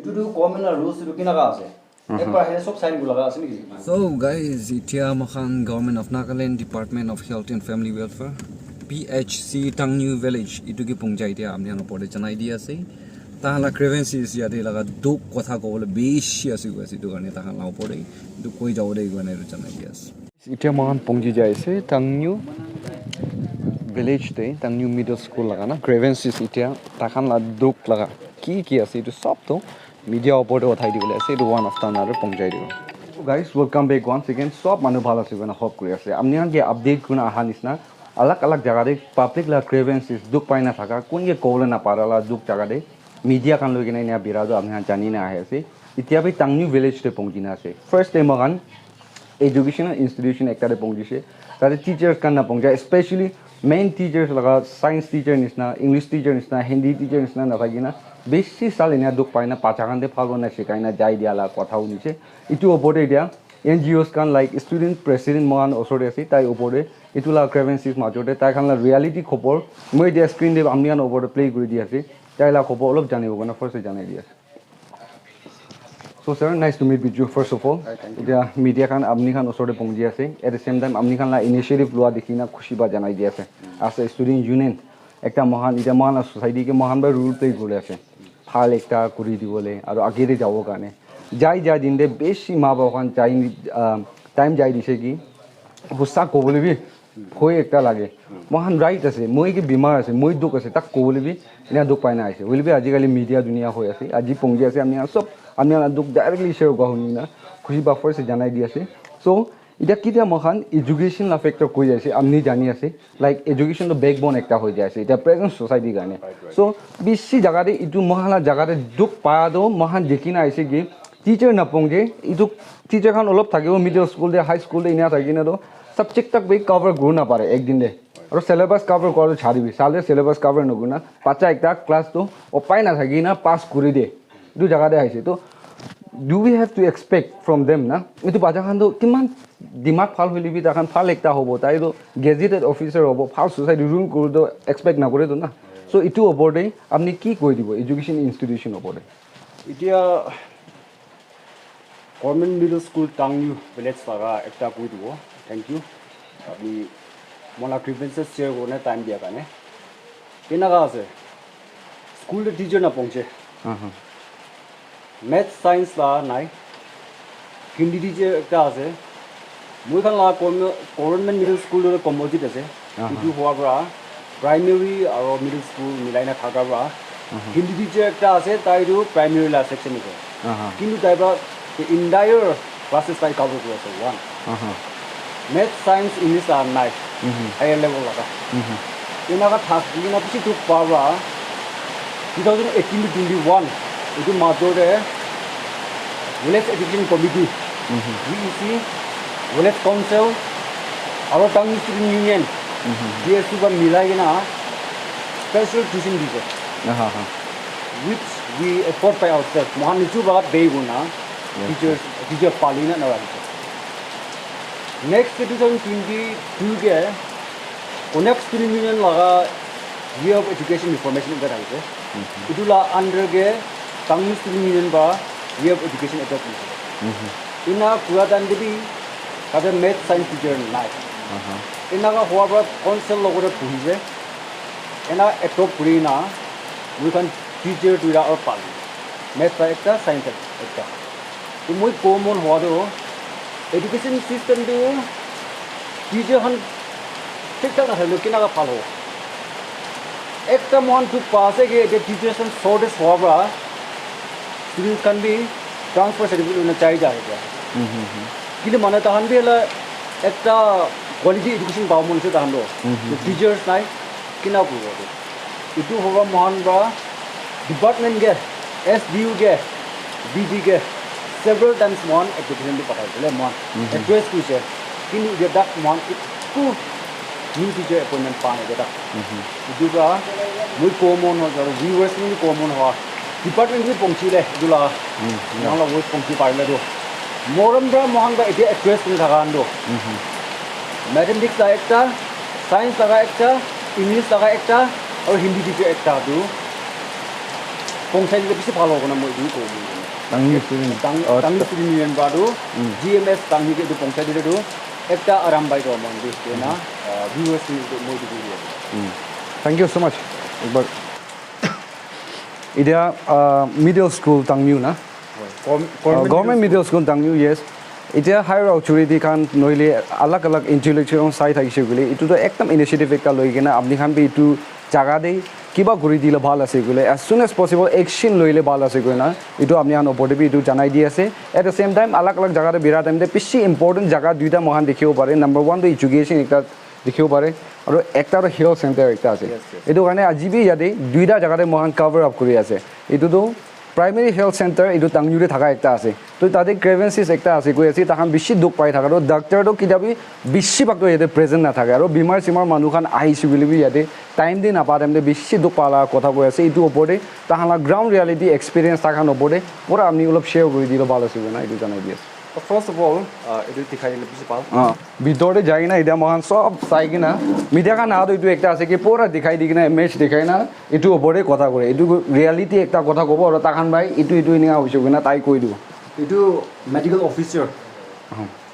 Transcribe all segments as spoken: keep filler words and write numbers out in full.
Etu government la rules etu kinaka ase? Ekbar ahile sob sign kuri laga ase niki? So guys, itia moikhan Government of Nagaland Department of Health and Family Welfare, P H C Tangnew Village, itu ke pongja itia apni khan opor te janai di ase. Tahan la grievances yate laga dukh kotha kobole bishi ase koi ase, itu karne tahan la opor te itu koi jabo de koi na itu janai di ase. Itia moikhan pongji jai ase Tangnew village te, Tangnew Middle School laga na grievances itia taikhan la dukh laga ki ki ase itu sob toh media opor te uthai dibole ase, itu one after another pongchai dibo. So guys, welcome back once again. Sob manu bhal ase koina hope kuri ase. Apni khan ke update kurina aha nisna alag alag jaga te public la grievances dukh pai na thaka, kun ke kobole na para la dukh jaga te media khan loi kena enia bira toh apni khan jani na ahi ase. Itia bi Tangnew village te pongji na ase. First te moikhan educational institution ekta te pongji se. Tate teachers khan na pongja, especially main teachers laga science teacher nisna, English teacher nisna, Hindi teacher nisna na thaki na bishi sal enia dukh pai na bacha khan te bhal hoina shikai na jai dia la kotha huni se. Itu opor te dia N G Os khan like student president moikhan osor te ase, tai opor te itu la grievances major te tai khan la reality khobor moi dia screen te apni khan opor te play kuri di ase. Tai la khobor olop janibo koina first te janai di ase. So sir, nice to meet with you first of all. Hi, thank you. Itia media khan apni khan osor te pongji ase. At the same time apni khan la initiative lua dikhi na khushi ba janai di ase. As a student union, ekta moikhan itia moikhan la society ke moikhan ba role play kuri ase. Bhal ekta kuri dibole aru age te jabo karne. Jai jai din te bishi ma baba khan jai, ah, time jai dise ki gussa kobole bi bhoi ekta lage. Moikhan right ase, moi ke bimar ase, moi dukh ase, tak kobole bi ena dukh pai na ase. Hoile bi ajikali media dunia hoi ase, aji pongji ase, ami khan sob, ami khan la dukh directly share kura huni na, khushi ba first janai di ase. So, itia kitia moikhan education la factor koi ase, ami jani ase, like education to backbone ekta hoi jai ase, itia present society karne. So, bishi jaga te itu moikhan la jaga te dukh pa to moikhan dikhi na ase ki, teacher napong je, itu teacher khan olop thakibo, middle school te, high school te, enia thaki na to, subject tak bi cover kuri na pare ek din te. Aru syllabus cover kura to chhari bi, sale syllabus cover nokuri na, bacha ekta class to upai na thaki na pass kuri de. Itu jaga te aise. To, do we have to expect from them na? Itu bacha khan to kiman dimag bhal hoile bi, tai khan bhal ekta hobo, tai to gazetted officer hobo, bhal society run kuri to expect na kore to na. So, itu opor te apni ki koi dibo, education institution opor te? Itia Government Middle School Tangnew Village laga ekta koi dibo. Thank you. Apni mon la grievances share kurina time dia karne. Kenaka ase? School te teacher na pongche. Aha. Maths science la nai. Hindi teacher ekta ase. Moi khan la government, government middle school toh composite ase. Aha. Etu hua pra primary aro middle school milai na thaka pra. Aha. Hindi teacher ekta ase, tai tu primary la section ase. Aha. Kintu tai pra the entire classes tai cover kuri ase, one. Aha. Maths, science, English la nai. Mhm. Higher level la ta. Mhm. Enaka thak, enaka bishi dukh pa pra. Two thousand eighteen to twenty-one, etu major te Village Education Committee, Mhm. V E C, Village Council, aro Tangnew Student Union, Mhm. V S U khan milai kena special tuition dise. Aha, aha. Which we afford by ourselves. Mohan niju ba bei guna Yes, teachers, teacher pali na na rakhi. Next two thousand twenty-two ke Konyak Student Union laga Year of Education Reformation ekta thakise. Mhm. Etu la under ke Tangnew Student Union ba Year of Education adopt kurise. Mhm. Ena kura time te bi tate math science teacher nai. Aha. Enaka hua pra council logote buhise. Ena adopt kuri na moi khan teacher duita aru pali. Math pra ekta, science pra ekta. To moi kobo mon hua tu, education system tu teacher khan thik thak nathakile kenaka bhal hobo? Ekta mohan dukh pa ase ki etia teachers khan shortage howa pra students khan bi transfer certificate loina jai jai ase. Mhm, mhm. Kintu manu tahan bi hala ekta quality education pabo mon ase tahan toh. Mhm, mhm. Teachers nai, kina kuribo etu? Etu howa mohan pra department ke, S D U ke, D D ke several times mohan application bi pathai dile, mohan Mhm. address kurise. Kintu etia tak mohan eku new teacher appointment pa nai etia tak. Mhm. Etu pra moi kobo mon howa, viewers khan bi kobo mon howa, department bi pongchile etu la, Mhm. mohan la work pongchi parile tu. Morom pra mohan pra etia address kuri thaka khan tu. Mhm. Mathematics la ekta, science laga ekta, English laga ekta, aru Hindi teacher ekta tu pongchai dile bishi bhal hobo na moi etu kobo mon. Tangyu student. Tang, oh, Tangyu student union ba tu, G M S Tangyu ke tu pongchai dile tu, ekta aram bai tu aman tu, tu na, uh, viewers ni tu moi tu dile. Thank you so much. Ekbar. Idia, uh, middle school Tangyu na? Gov-, uh, government middle school Tangyu, yes. Itia higher authority khan noile alag alag intellectual sai thakise koile, itu to ekdam initiative ekta loi kena apni khan bi itu jaga de kiba kuri dile bhal ase koile, as soon as possible action loile bhal ase koile na, itu apni khan opor de bi itu janai di ase. At the same time, alag alag jaga de bira time de bishi important jaga duita moikhan dikhibo pare. Number one to education ekta dikhibo pare, aru ekta to health center ekta ase. Yes, yes. Itu karne aji bi yate duita jaga de moikhan cover up kuri ase. Itu to primary health center itu Tangyu de thaka ekta ase. To tate grievances ekta ase koi ase, takhan bishi dukh pai thaka to doctor to kitabi bishi bhag to yate present na thake. Aru bimar simar manu khan ahise koile bi yate time de napa time de bishi dukh pa la kotha koi ase. Itu opor de takhan la ground reality experience takhan opor de pura apni olop share kuri dile bhal ase koina itu janai di ase. First of all, uh, itu dikhai dile bishi bhal. Ah, bitor de jai kena itia moikhan sob sai kena media khan ato itu ekta ase ki pura dikhai di kena image dikhai na itu opor de kotha kore. Itu reality ekta kotha kobo aru takhan bai itu itu ininga hoise koina tai koi dibo. Itu medical officer,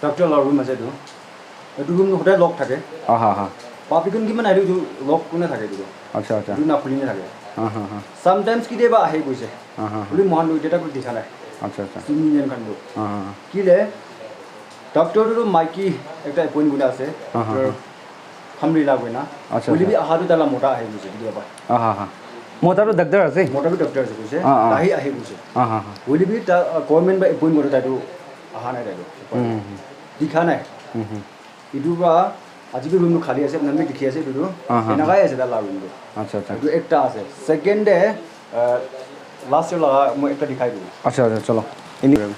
doctor la room ase itu. Itu room hodai lock thake. Aha, aha. Public khan kiman ahi itu lock kuri na thake itu. Acha, acha. Itu na khuli na thake. Aha, aha. Sometimes kitiaba ahi koise. Aha, aha. Hoile moikhan tu etia tak dikha nai. Acha, acha. Student union khan tu. Aha, aha. Kile, doctor tu maiki ekta appoint kurina ase. Aha, aha. Doctor Khamri la koina. Acha, acha. Hoile bi aha tu taila mota ahi koise kitiaba. Aha, aha. Mota tu doctor ase? Mota bi doctor ase koise. Ah, ah. Tahi ahi koise. Aha, aha. Hoile bi ta, uh, government ba appoint kore tai tu aha nai tai tu. Hmm, hmm. Dikha nai. Hmm, hmm. Itu pra aji bi room tu khali ase, apni khan bi dikhi ase itu tu. Ah, ha. Enakai ase taila room tu. Acha, acha. Itu ekta ase. Second de, uh, last year laga moi ekta dikhai dibo. Acha, acha, chalo. Ini,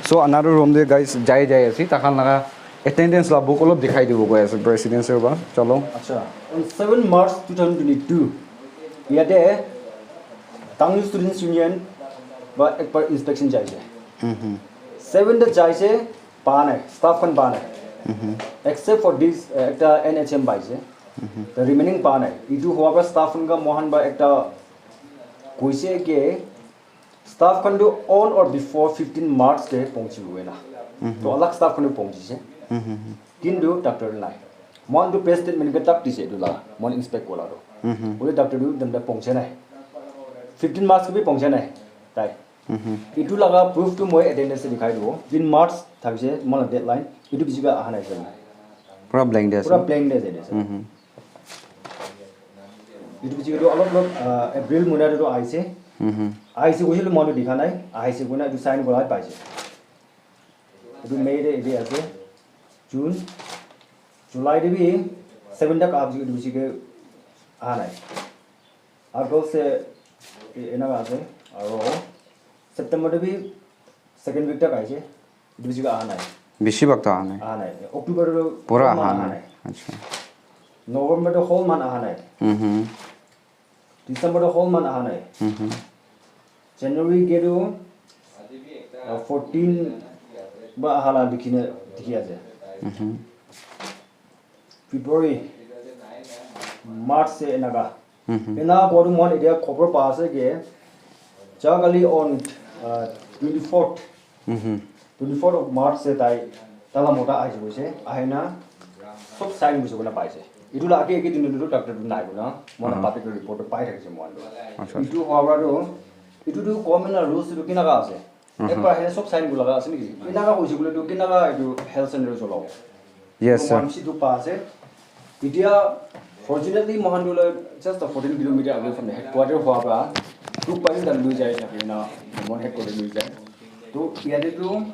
so another room de guys jai jai ase. Takhan laga attendance la book olop dikhai dibo koi ase president sir ba. Chalo. Acha. On seven March two thousand twenty-two, yate Tangyu Students Union ba ekbar inspection jaise. Mhm. Seven de jaise, pa nai, staff khan pa nai. Mhm. Except for this, uh, ekta N H M paise. Mhm. The remaining pa nai. Itu hoa pra staff khan ka mohan ba ekta koise ke staff khan tu on or before fifteen March te pahunchi bo na. Mhm. To alag staff khan tu pahunchise. Mhm. Kintu doctor nai. Mohan tu press statement ke tak dise itu la. Mohan inspect kola tu. Mhm. Bole doctor tu dem da pahunche nai. Fifteen March ke bhi pahunche nai. Tai. Mhm. Itu laga proof tu moi attendance te dikhai dibo. Fifteen March thakise, mohan la deadline. Itu bishi ka aha nai ase. Pura blank de ase. Pura blank de ase. Mhm. Itu bishi ka tu alop alop, ah, April mohina te tu ahise. Mhm. Ahise koise le mohan tu dikha nai. Ahise koina itu sign kora paise. Itu May te ebi ase. June, July te bi seven tak ahise itu bishi ke aha nai. August se e-, enaka ase. Aro September te bi second week tak ahise. Itu bishi aha nai. Bishi bhag to aha nai. Aha nai. October te pura whole month aha nai. Acha. November te whole month aha nai. Mhm. December te whole month aha nai. Mhm. January ke tu, uh, fourteen ba aha la dikhi na, dikhi ase. Mhm. February, March se enaka. Mhm. Enaka koa tu mohan etia khobor pa ase ke, ja kali on, uh, twenty-fourth, Mhm. twenty-fourth of March se tai, taila mota ahi koise, ahina sob sign koise koina paise. Itu la age age din tu doctor tu nai koina, mohan Aha. Public report tu pai thakise mohan tu. Acha, acha. Itu hoa pra tu, itu tu government la rules tu kinaka ase? Mhm. Ekbar ahile sob sign kuri laga ase naki? Enaka hoise koile tu kinaka etu health center cholabo? Yes, sir. Mohan bishi dukh pa ase. Etia, fortunately, mohan tu hoile just a fourteen kilometer away from the headquarter hua pra, dukh pa bi tai lui jai thake na, mohan headquarter lui jai. To, yate tu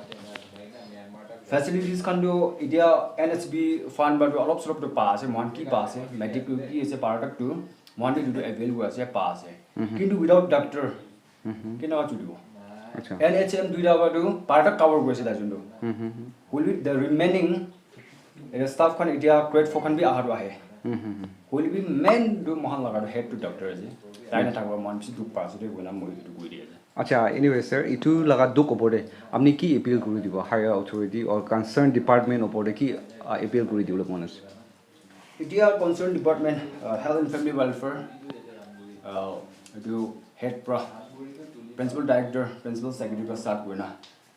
facilities khan tu etia N H B fund pra tu alop solop tu pa ase, mohan ki pa ase, medic tu ki ase, para tak tu, mohan tu etu avail kuri ase, pa ase. Mhm. Kintu without doctor, Mhm. Kinaka chulibo? Acha. N H M duita pra tu para tak cover kuri ase tai jun tu. Mhm. Hoile bi the remaining, eh, staff khan etia grade four khan bi aha tu ahe. Mhm. Hoile bi main tu mohan laga tu head tu doctor ase. Tai na thakba mohan bishi dukh pa ase de koina moi etu koi di ase. Acha, anyway, sir, itu laga dukh opor de apni ki appeal kuri dibo? Higher authority or concerned department opor de ki, ah, appeal kuri dibole mon ase? Etia concerned department, uh, Health and Family Welfare, uh, etu head pra Principal Director, Principal Secretary pra start kurina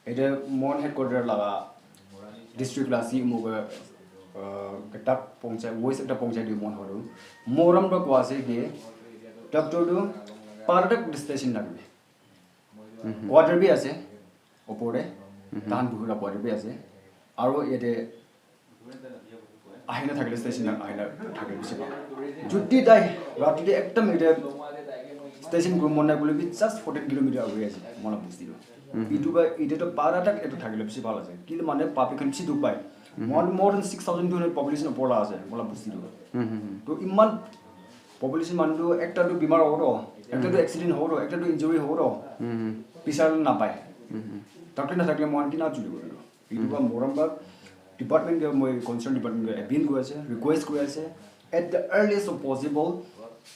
ete mon headquarter laga district la C M O ke, uh, ekta pongchai, voice ekta pongchai di mon horu. Moram pra kwa ase ki doctor tu para tak station na bi. Quarter bi ase, opor te tahan buhura quarter bi ase. Aro yate ahina thakile station na ahina thakile bishi bhal. Jodi tai rati te ekdam ite station kuri mon nai koile bi just fourteen kilometer away ase, mola busti do. Itu ba ite to para tak itu thakile bishi bhal ase. Kile mane public khan bishi dukh pai. More, more than six thousand two hundred population opor la ase, mola busti do. To iman population manu tu ekta tu bimar hobo to, ekta tu accident hobo to, ekta tu injury hobo to, bisar na pai. Doctor na thakile mohan kina chuli koribo. Itu ba moram ba department ke moi concern department ke appeal kuri ase, request kuri ase, at the earliest of possible,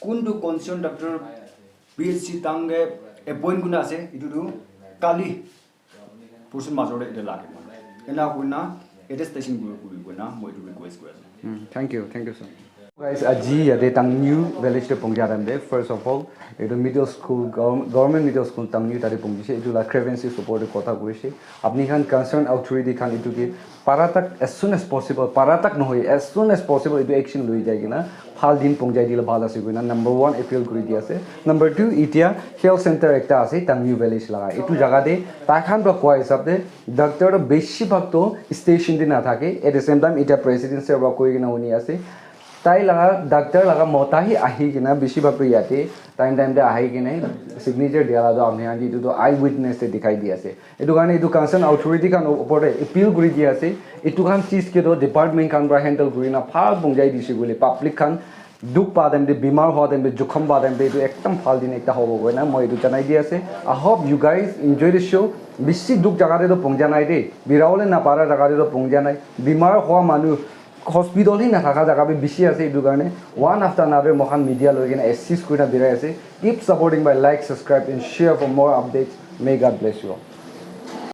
kuntu concern doctor P H C tang ke appoint kurina ase, itu tu kali portion major te ete lage. Ena kurina ete station kuri kuri kurina moi itu request kuri ase. Thank you, thank you, sir. Guys, aji yate Tangnew village te pongja time te, first of all, itu middle school, govern-, government middle school Tangnew tate pongjise, itu la grievances opor te kotha koise. Apni khan concern authority khan itu ke para tak as soon as possible, para tak nohoi, as soon as possible itu action loi jai kena bhal din pongjai dile bhal ase koina number one appeal kuri di ase. Number two, itia health center ekta ase Tangnew village laga. Itu jaga te tai khan pra koa hisab te doctor to beshi bhag to station te na thake. At the same time, itia president sir pra koi kena huni ase. Tai laga doctor laga mota hi ahi kena beshi bhag to yate time time te ahi kena signature dia la to apni khan itu to eye witness te dikhai di ase. Itu karne itu concern authority khan opor te appeal kuri di ase. Itu khan cheez ke to department khan pra handle kuri na bhal pongjai dise koile public khan dukh pa time te, bimar hua time te, jukham pa time te itu ekdam bhal din ekta hobo koina moi itu janai di ase. I hope you guys enjoy the show. Bishi dukh jaga te to pongja nai de, bira bole na para jaga te to pongja nai. Bimar hua manu hospital hi na thaka jaga bi bishi ase, itu karne one after another mohan media loi kena assist kurina birai ase. Keep supporting by like, subscribe and share for more updates. May God bless you all.